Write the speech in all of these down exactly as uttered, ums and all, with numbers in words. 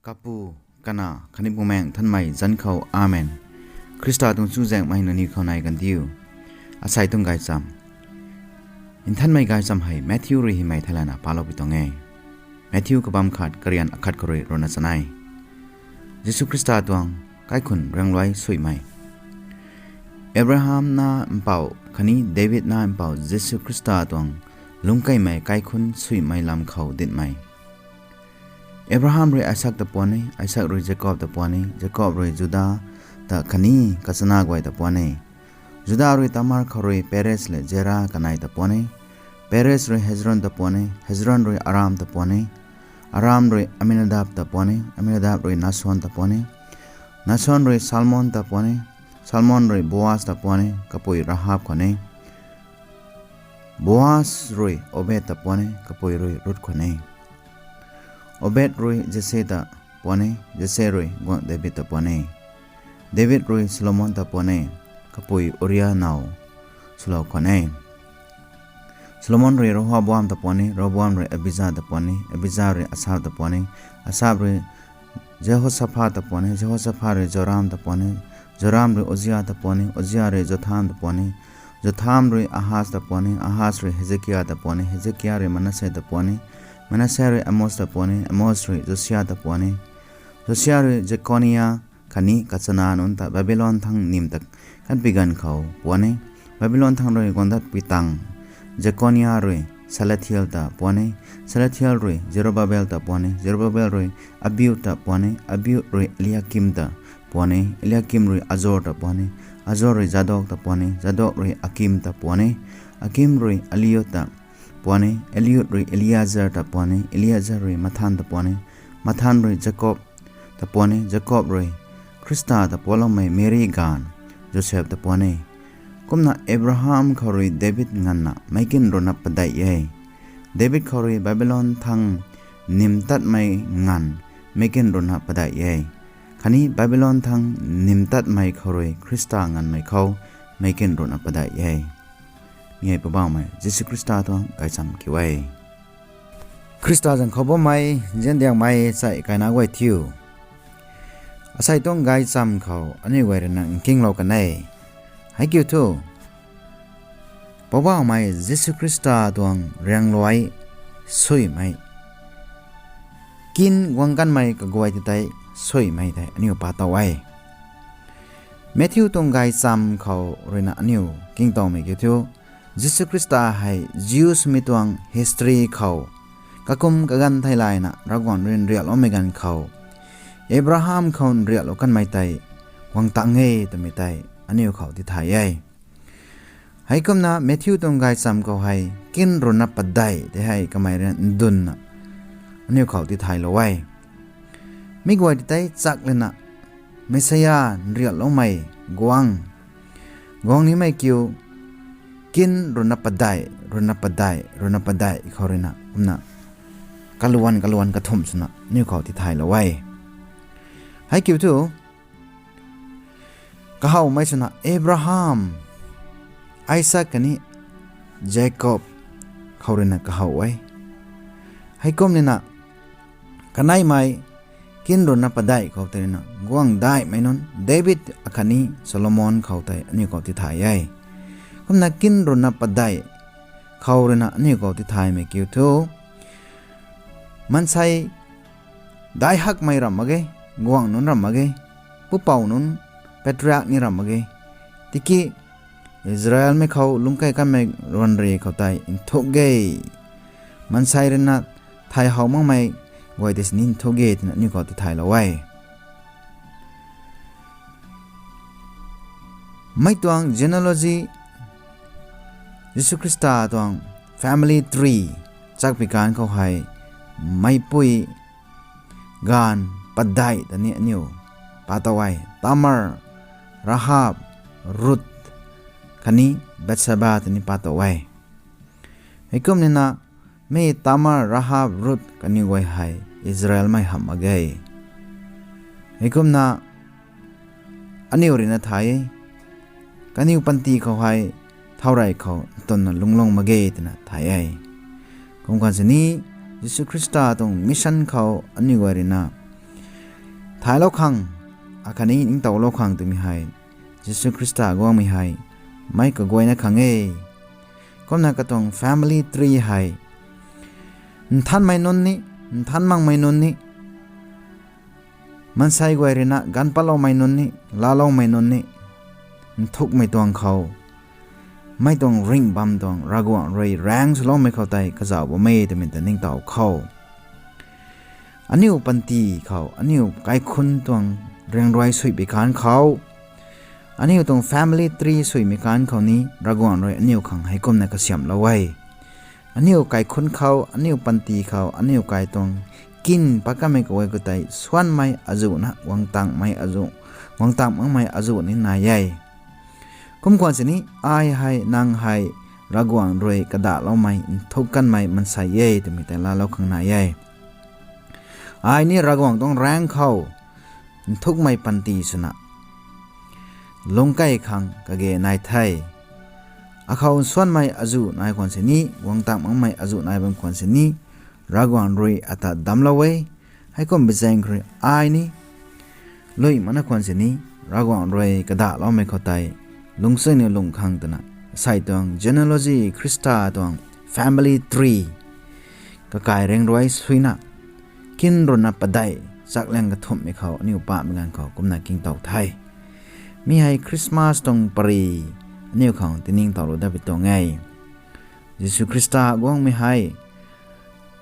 Kapu, Kanac khatni Bumaengh Nthanmei zanc khou, Amen. Khrista tuang chuzaenghmei nangniw khou nai kandiu. Asei tuang gaychamv. Nthanmei gaychamv hei Matthew rui hymei theilayna paloupui tuang e. Matthew kabamv khat, karian akhat khou rui ruhna chanei. Jisu Khrista tuang kaikhunc riangluai suimei. Abraham na mpouh khatni David na mpouh Jisu Khrista tuang lungckeymei kaikhunc suimei lam khou ditmei. Abraham rui Isak ta puan e, Isak rui Jakob ta puan e, Jakob rui Juda ta khatni kachana guay ta puan e. Juda rui Tamar khou rui Perez lev Zerah kanei ta puan e. Perez rui Hezron ta puan e, Hezron rui Aram ta puan e. Aram rui Aminadab ta puan e, Aminadab rui Nason ta puan e. Nason rui Salmon ta puan e, Salmon rui Boaz ta puan e, kapui Rahab khwan e. Boaz rui Obed ta puan e, kapui rui Ruth khwan e. Obed rui Jesse ta puan e, Jesse rui guangc David ta puan e. David rui Solomon ta puan e, kapui Uria now swlou khwan e. Solomon rui Rehoboam ta puan e, Rehoboam rui Abija ta puan e, Abija rui Asaph ta puan e, Asaph rui Jehosaphat ta puan e, Jehosaphat rui Joram ta puan e, Joram rui Uzia ta puan e, Uzia rui Jotham ta puan e, Jotham rui Ahaz ta puan e, Ahaz rui Hezekia ta puan e, Hezekia rui Manasseh ta puan e, Manasseh rui Amos ta puan e, Amos rui Josia ta puan e, Josia rui Jekonia khatni kachana nunc ta Babylon thang nim ta kanpui ganv khou puan e. Babylon thang rui guang datpui tang Jekonia rui Salathiel ta puan e, Salathiel rui Zerubbabel ta puan e, Zerubbabel rui Abiud ta puan e, Abiud rui Eliakim ta puan e, Eliakim rui Azor ta puan e, Azor rui Zadok ta puan e, Zadok rui Akim ta puan e, Akim rui Eliud ta puan e, Eliud rui Eleazar ta puan e, Eleazar rui Mathan ta puan e, Mathan rui Jakob ta puan e, Jakob rui Khrista ta pualoumei Meri ganv Joseph ta puan e. Kumna Abraham khou rui David nganvna meic kin ruhna padeih e. David khou rui Babylon thang nim tatmei nganv meic kin ruhna padeih e. Khatni Babylon thang nim tatmei khou rui Khrista nganvmei khou meic kin ruhna padeih e. Mi hei Poubauhmei Jisu Khrista tuang gaychamv kiu e. Khrista zanc khou bammei, nziandiangmei chai kainac guay thiu. Asei tuang gaychamv khou aniu guay ruina nkinglou kan e. Hei kiu thu, Poubauhmei Jisu Khrista tuang riangluai suimei, kin guang kanmei kaguay ti tei suimei tei aniu pa tow e. Matthew tuang gaychamv khou ruina aniu kingtowmei kiu thu, Jisu Khrista hei Jews mei tuang history khou kakum kaganv theilayna Ravguangc rui nriakloumei ganv khou Abraham khou nriaklou kanmei tei guang tang e twmei tei aniu khou tithay e. Heikumna Matthew tuang gaychamv khou hei kin ruhna padeih tei hei kamei rui ndunna aniu khou tithaylou e. Mi guay ti tei chak lana Messiah nriakloumei guang, guang nimei kiu kin ruhna padeih, ruhna padeih, ruhna padeih khou ruina kumna kaluan kaluan kathumh swna aniu khou tithaylou e. Hei kiu thu, kahowmei swna Abraham, Isak khatni Jakob khou ruina kahow e. Heikum nina kaneimei kin ruhna padeih khou tei ruina guang daihmei nunc David akhatni Solomon khou tei aniu khou tithay e. Kumna kin ruhna padeih khou ruina aniu khou tithaymei kiu thu, maansei dai hakmei ram mak ge, guangc nunc ram mak ge, pupouc nunc, patriarch ni ram mak ge. Tiki Israelmei khou lungckai kanmei ruanri khou tei nthuk ge, maansei ruina thay how makmei guay tei sini nthuk ge twna aniu khou tithaylou e. Mei tuang genealogy, Jisu Khrista tuang family tree chakpui kan khou hei meipui ganv padeih ta ni aniu pa tow e. Tamar, Rahab, Ruth khatni Bathsheba ta ni pa tow e. Heikum nina mi Tamar, Rahab, Ruth kaniw guay hei Israelmei hamh mak ge. Heikumna aniu ruina thay e, kaniw panty khou hei thaurey khou ntunna lungclung mak ge twna thay e. Kum khwan sini Jisu Khrista tuang mission khou aniu guay ruina thaylou khang, akhatni ningtowlou khang twmei hei, Jisu Khrista guangmei hei meic kaguayna khang e. Kumna katuang family tree hei nthanmei nunc ni, nthan makmei nunc ni, maansei guay ruina ganv patloumei nunc ni, laaloumei nunc ni, nthukmei tuang khou, mei tuang ringh bam tuang Ravguangc rui raengc swloumei khou tei kazauh bam e twmei ta ningtow khou, aniu panty khou, aniu kaikhunc tuang riang ruai suipi kanv khou, aniu tuang family tree suimei kanv khou ni Ravguangc rui aniu khang heikumna kasiamhlou e. Aniu kaikhunc khou, aniu panty khou, aniu kai tuang kin pat kanmei kaguay khou tei suanmei azuhna, guang tangmei azuh, guang tang makmei azuh ni nai e. Kum khwan sini, ai hei, nang hei, Ravguangc rui kadahloumei nthuk kanmei maansei e twmei tei laalou khang nai e. Ai ni Ravguangc tuang raengc khou nthukmei panty swna lungc key khang kage nai the. Akhou nsuanmei azuh nai khwan sini, guang tang makmei azuh nai bam khwan sini, Ravguangc rui ata damclou e. Heikum bizaeng khou rui ai ni lui makna khwan sini, Ravguangc rui kadahloumei khou tei lungcsuina lungc khang twna, sei tuang genealogy, Khrista tuang family tree kakai riang ruai suina, kin ruina padeih chaklang kathumhmei khou aniu pahmei ganv khou kumna ningtow the. Mi hei Christmas tuang pary aniu khang tiningtowlou dat pui tuang e. Jisu Khrista guangmei hei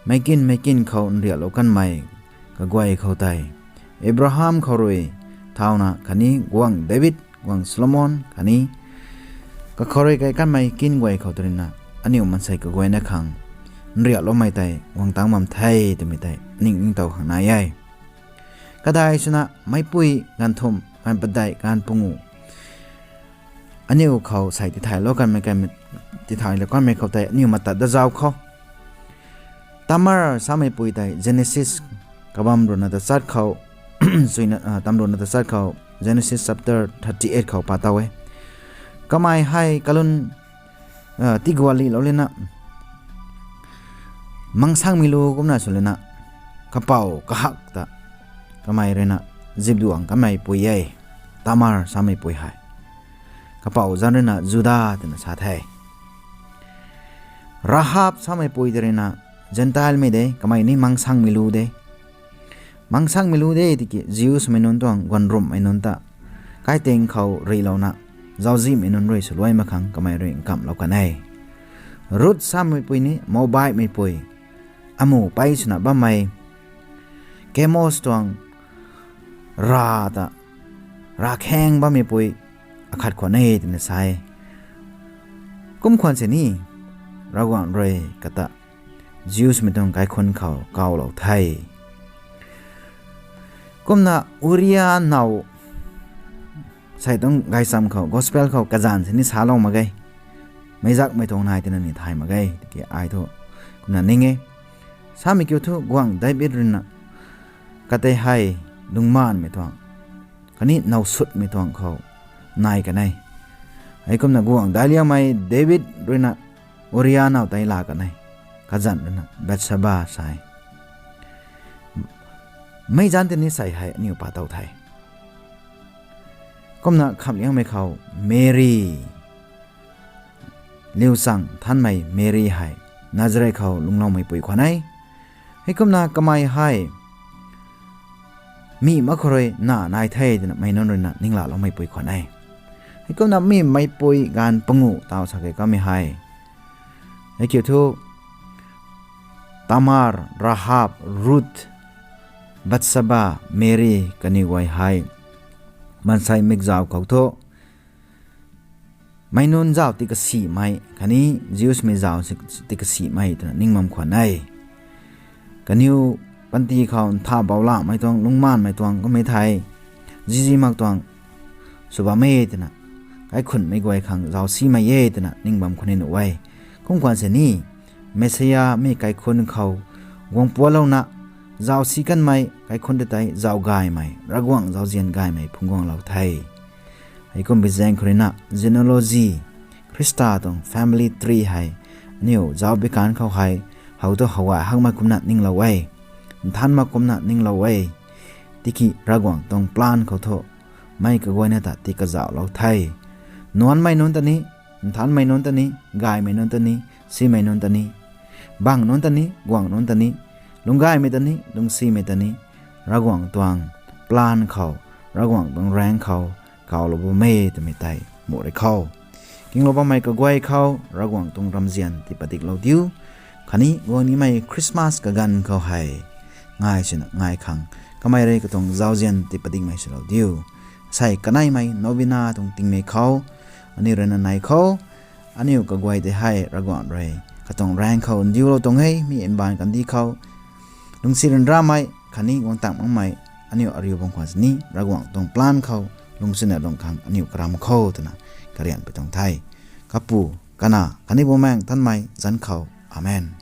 meic kin meic kin khou nriaklou kanmei kaguay khou tei, Abraham khou rui thauna khatni guangc David, guangc Solomon khatni kakhou rui kai kanmei kin guay khou tei ruina aniu maansei kaguayna khang nriakloumei tei guang tang bam the twmei tei ning ningtow khang nai e. Kadai swna meicpui ganv thumh, ganv padeih, ganv panguh aniu khou sei tithaylou kanmei, kanmei, tithaylou kanmei khou tei aniu matat dat zauc khou, Tamar sameipui tei Genesis kabam ruina tachat khou, suina, ah, tam ruina tachat khou, Genesis chapter thirty eight khou pa tow e. Kamei hei kalun, ah, tigualihlou lana, mangsangmei lu kumna sw lana, kapou kahak ta kamei ruina zipduang kanmeipui e. Tamar sameipui hei kapou zanc ruina Juda twna sa the. Rahab sameipui tei ruina Gentile mei de, kamei ni mangsangmei lu de. Mangsangmei lu de tiki Jews mei nunc tuang guanrumhmei nunc ta kaiteng khou rihlouna, zauczihmei nunc rui swluai mak khang kamei rui nkamhlou kan e. Ruth sameipui ni Moabmeipui, amu pei swna bammei, Kemos tuang rav ta, ravkhaeng bammeipui akhat khwan e twna sa e. Kum khwan sini, Ravguangc rui kata Jews mei tuang kaikhunc khou kawlou the. Kumna Uria now, sei tuang gaychamv khou, gospel khou kazanv sini salou mak ge. Meizakmei tuang nai tina ni thay mak ge tiki ai thu kumna ning e. Samei kiu thu guangc David ruina katei hei lungmaanvmei tuang khatni nowsutmei tuang khou nai kan e. Heikumna guangc daihliangmei David ruina Uria now tei laa kan e. Kazanc ruina Bathsheba sa e. Mei zanc tini sei hei aniu pa tow the. Kumna khamhliangmei khou Mary, liuchang nthanmei Mary hei Nazareth khou lungclou meipui khwan e. Heikumna kamei hei mi mak khou rui na nai the twna meic nunc ruina ninglalou meipui khwan e. Heikumna mi meicpui ganv panguh taw sa ke kamei hei, hei kiu thu, Tamar, Rahab, Ruth, Bathsheba, Mary kaniw guay hei maansei mikzauc khou thu meic nunc zauc tikasimei khatni Jews mei zauc si-, tikasimei twna ning bam khwan e. Kaniw panty khou ntha boulamei tuang, lungmaanvmei tuang kummei thei, zizi mak tuang sw bam e twna, kaikhunhmei guay khang zauc simei e twna ning bam khwan ni nuh e. Kum khwan sini, Messiah mi kaikhunc khou guang pualouna, zauc si kanmei kaikhunc ta tei zauc gaymei, Ravguangc zauzian gaymei phungc guanglou the. Heikum bizaeng khou ruina genealogy, Khrista tuang family tree hei aniu zauc bi kanv khou hei, how tu how gay hakmei kumna ninglou e, nthan mak kumna ninglou e. Tiki Ravguangc tuang plan khou thu mei kaguayna ta tii kazauhlou the. Nuanmei nunc ta ni, nthanmei nunc ta ni, gaymei nunc ta ni, simei nunc ta ni, bang nunc ta ni, guang nunc ta ni, lungcgaymei ta ni, lungcsimei ta ni, Ravguangc tuang plan khou, Ravguangc tuang raengc khou kaulou bam e twmei tei muh rui khou, kinglou bammei kaguay khou Ravguangc tuang ramzian tii padiklou diu. Khatni guang nimei Christmas kaganv khou hei ngai swna ngai khang kamei rui katuang zauzian tii padikmei swlou diu. Sei kaneimei novena tuang tingmei khou aniu ruina nai khou, aniu kaguay tei hei Ravguangc rui katuang raengc khou ndiulou tuang e. Mi mbaanv kandih khou lungcsi ryanramei khatni guang tang makmei aniu ariu bam khwan sini Ravguangc tuang plan khou lungcsi na lung khang aniu karam khou twna karian pui tuang the. Kapu, Kanac khatni Bumaengh Nthanmei zanc khou. Amen.